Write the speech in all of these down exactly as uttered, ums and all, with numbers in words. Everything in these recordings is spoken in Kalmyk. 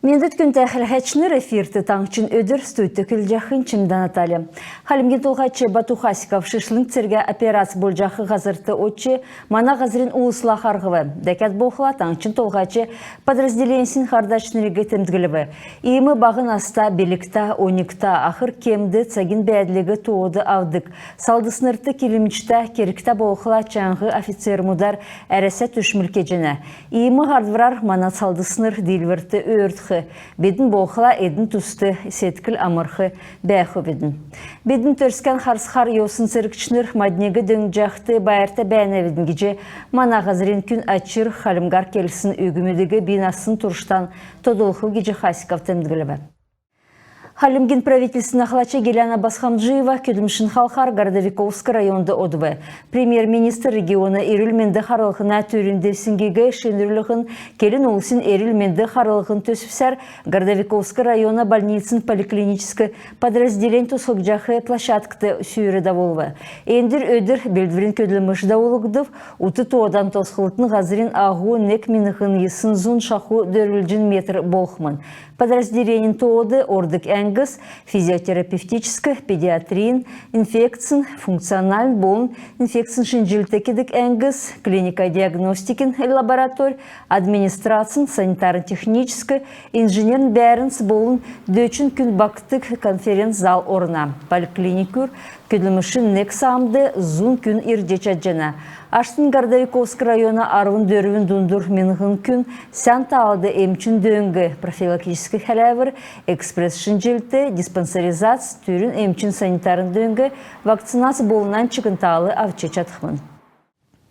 Мендвт, күндтә хәләһәчнр! Эфирт «Таңһчин өдр», студьд көдлҗәхнь Чимдә Наталья. Хальмгин Толһач Бату Хасиков шишлң цергә операц болҗах һазрт одҗ, мана һазрин улсла харһв. Дәкәд болхла таңһчин Толһач подразделеньсин һардачнриг темдглв. Иим баһ наста, билгтә, оньгта, ахр кемд цагин бәәдлиг тоод авдг салдснрт килмҗтә, кергтә болхла чаңһ офицермүдәр Әрәсә түшмл кеҗәнә. Иим һардврар мана салдснр диилврт өөрдх. Бидн болхла эдн туст седкл амрх бәәхвидн. Бидн Төрскән харсхар йовсн цергчнр мадниг дөңнҗәхд байрта бәәнәвидн гиҗ мана һазрин күн ачир хальмгар келсн үгмүдиг би насн турштан тодлхв гиҗ Хасиков темдглв. Хальмгин правительствин ахлач Гиляна Босхомджиева көдлмшин халхар Городовиковск районд одв. Премьер-министр региона эрүл-менд харлһна түрүн девсңгиг шинрүллһн, келн улсин эрүл-менд харлһн төсвсәр Городовиковск района больницин поликлиническ подразделень тосхгдҗах площадкд сүүр давулв. Эндр өдр белдврин көдлмш давулгдв. Ут тоодан тосхлтын һазрин аһу нег миңһн йисн зун шаху дөрвлҗн метр болхмн. Подразделенин тоод ордг әңгс физиотерапевтическ, педиатрин, инфекцин, функциональн болн инфекцин шинҗлт кедг әңгс, клиника-диагностикин лабораторь, администрацин, санитарн-техническ, инженерн бәәрнс болн дөчн күн багтдг конференц-зал орна. Поликлиникүр көдлмшин нег саамд зун күн ирҗ чадҗана. Аштнь Городовиковск района арвн дөрвн дундур миңһн күн сән таалд эмчин дөң, профилактическ хәләвр, экспресс-шинҗлт, диспансеризац, түрүн эмчин санитарн дөң, вакцинац болн нань чигн таал авч чадхмн.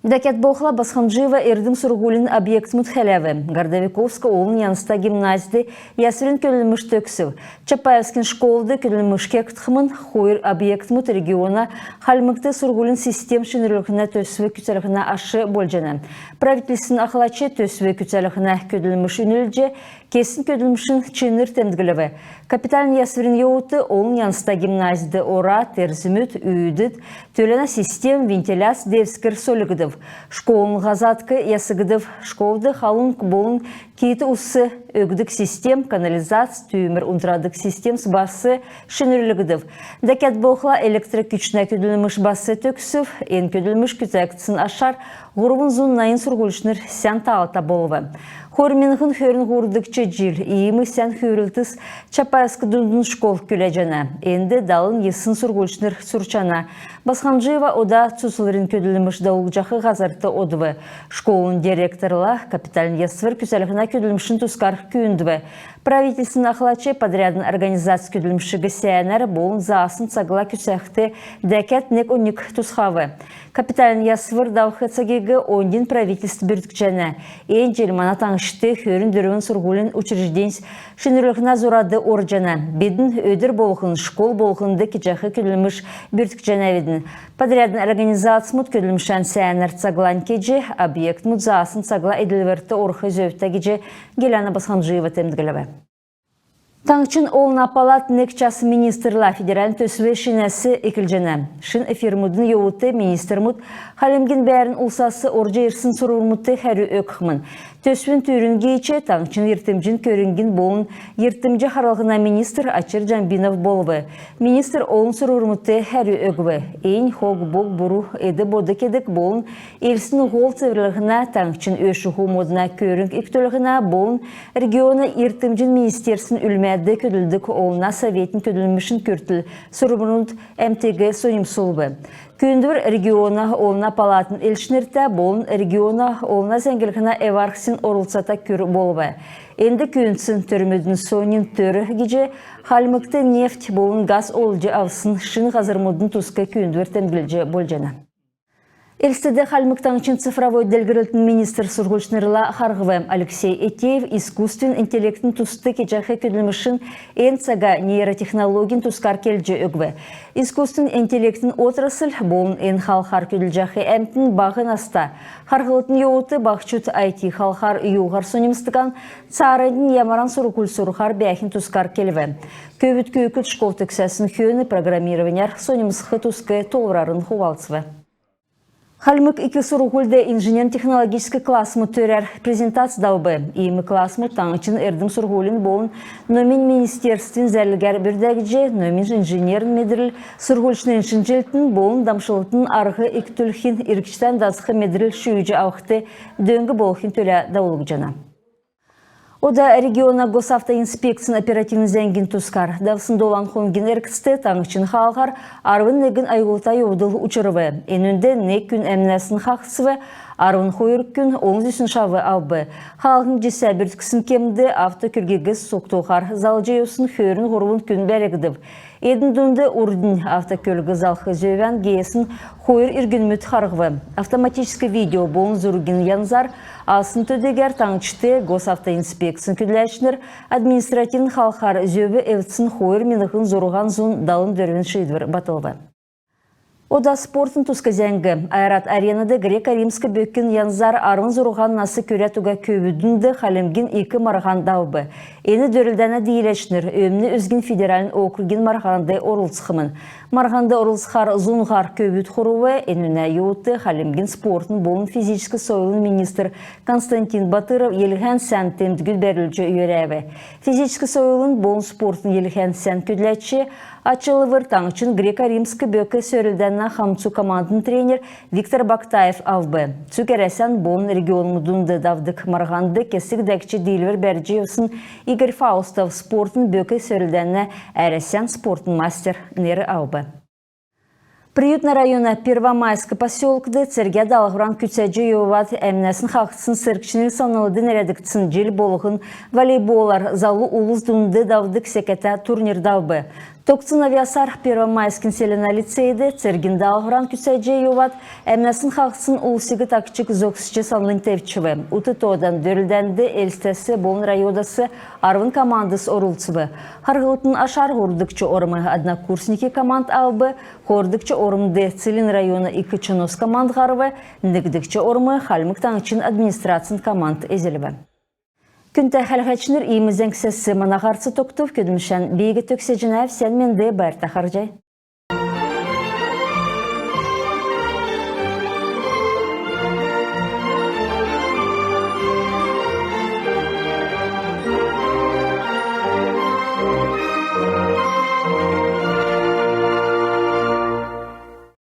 Дәкәд болхла Босхомджиева эрдм-сурһулин объектмүд хәләв. Городовиковск олн янзта гимназьд ясврин көдлмш төгсв. Чапаевскин школд көдлмш кегдхмн. Хойр объектмүд региона Хальмгт сурһулин систем шинрүллһнә төсв күцәлһнә аш болҗана. Правительствин ахлач төсв күцәлһнә көдлмш үнлҗ, кесн көдлмшин чинр темдглв. Капитальн ясврин йовудт олн янзта гимназьд ора, терзмүд, үүдд, түләнә систем, вентиляц девскр сольгдв. Школын һазадк ясгдв. Школд халун болн киит усн өгдг систем, канализац, түүмр унтрадг системс бас шинрүлгдв. Дәкәд болхла электр күчнә көдлмш бас төгсв. Эн көдлмш күцәгдсн ашар һурвн зун найн сурһульчнр сән таалта болв. Хойр миңһн хөрн һурвдгч җил иим сән хүүрлтс Чапаевск дундын школд күләҗәнә. Энд далн йисн сурһульчнр сурчана. Босхомджиева ода цуцлврин көдлмш давулҗах һазрт одв. Школын директорла капитальн ясвр күцәлһнә көдлмшин тускар күүндв. Правительствин ахлач подрядн организац көдлмшиг сәәнәр болн заасн цагла күцәхд дәкәд нег оньг тусхав. Капитальн ясвр давх цагиг оньдин правительств бүрткҗәнә. Эн җил мана таңһчд хөрн дөрвн сурһулин учрежденьс шинрүллһнә зурад орҗана. Бидн өдр болһн школ болһнд кеҗәх көдлмш бүрткҗәнәвидн. Подрядн организацмуд көдлмшән сәәнәр цаглань кеҗ, объектмуд заасн цагла эдлврт орх зөвтә гиҗ Геляна Босхомджиева темдглв. Таңһчин Олна палат «Нег час министрла» федеральн төсв шинәс эклҗәнә. Шин эфирмүдин йовудт министрмүд Хальмгин бәәрн улсас орҗ ирсн сурврмудт хәрү өгхмн. Төсвин түрүн гиич таңһчин йиртмҗин көрңгин болн йиртмҗ харлһна министр Очир Җамбинов болв. Министр олн сурврмудт хәрү өгв. Эннь хог-бог буру эд-бод кедг болн Элстин һол цеврллһнә, таңһчин ө-шуһу модна көрң икдүллһнә болн региона йиртмҗин министерствин үлмәд көдлдг олна советин көдлмшин күртл сурврмуд әмтиг соньмсулв. Күүндвр региона Олна палатын элчнртә болн региона олна зәңгллһнә эв-арһсин орлцата күр болв. Энд күүндсн төрмүдин соньн төр гиҗ Хальмгт нефть болн газ олҗ авсн шин һазрмудын туск күүндвр темдглҗ болҗана. Элстд Хальмг Таңһчин цифровой делгрлтин министр сурһульчнрла харһв. Алексей Этеев искусственн интеллектин туст кеҗәх көдлмшин, эн цага нейротехнологин тускар келҗ өгв. Искусственн интеллектин отрасль болн эн халхар көдлҗәх әмтн баһ наста, харһлтын йовудт баһчуд I T халхар юуһар соньмсдган, цааранднь ямаран сурһуль сурхар бәәхин тускар келв. Көвүд-күүкд школ төгсәсн хөөн программированяр соньмсх туск тоолврарн хувалцв. Хальмг ик сурһульд инженерн-технологическ классмуд төрәр презентац давв. Иим классмуд таңһчин эрдм-сурһулин болн номин министерствин зәрлгәр бүрдәгдҗ, номин, инженерн медрл, сурһульчнрин шинҗллтин болн дамшлтын арһ икдүлхин, иргчдән дасх медрл шүүҗ авхд дөң болхин төлә давулгдҗана. Ода региона Госавтоинспекцин оперативн зәңгин тускар. Давсн долан хонгин эргцд таңһчин хаалһар арвн негн аюлта йовдл учрв. Энүнд нег күн әмнәсн хаһцв, арвн хойр күн олн зүсн шав авв. Хаалһин җисә бүртксн кемд автокөлгиг сугтуһар залҗ йовсн хөрн һурвн күн бәргдв. Эдн дунд урднь автокөлг залх зөвән геесн хойр иргнмүд харһв. Автоматическ видео болн зургин янзар авсн төдигәр таңһчд Госавтоинспекцин көдләчнр административн халхар зөв эвдсн хойр миңһн зурһан зун далн дөрвн шиидвр батлв. Ода спортын туск зәңг. «Ойрат Аренад» грек-римск бөкин янзар арвн зурһан нас күрәд уга көвүдин дунд Хальмгин ик марһан давв. Эн дөрлдәнә дииләчнр Өмн үзгин федеральн округин марһанд орлцхмн. Марһанд орлцхар зун һар көвүд хурв. Энүнә йовудт Хальмгин спортын болн физическ сойлын министр Константин Батыров йилһән сән темдгүд бәрүлҗ йөрәв. Физическ сойлын болн спортын йилһән сән көдләч ачлвр таңһчин грек-римск бөк сөрлдәнә хамцу командын тренер Виктор Бактаев авв. Цуг Әрәсән болн регионмуд дунд давдг марһанд кесг дәкҗ диилвр бәрҗ йовсн Игорь Фаустов спортын бөк сөрлдәнә Әрәсән спортын мастер нер авв. Приютн района Первомайск поселкд цергә даалһвран күцәҗ йовад әмнәсн хаһцсн цергчнрин санлд нерәдгдсн җил болһн волейболар залу улс дунд давдг секәтә турнир давв. Тогтсн авъясар Первомайскин селәнә лицейд цергин даалһвран күцәҗ йовад әмнәсн хаһцсн улсиг тагчг зогсҗ санлнь тевчв. Ут тоодан дөрлдәнд Элстәс болн районудас арвн командс орлцв. Харһлтын ашар һурвдгч орм «Однокурсники» команд авв, хойрдгч ормд Целинн района «Ик Чонос» команд һарв, негдгч орм Хальмг Таңһчин администрацин команд эзлв. Күндтә хәләһәчнр, иим зәңгсәс мана һарц тогтв. Көдлмшән би төгсәҗәнәв. Сән менд, байрта харһий.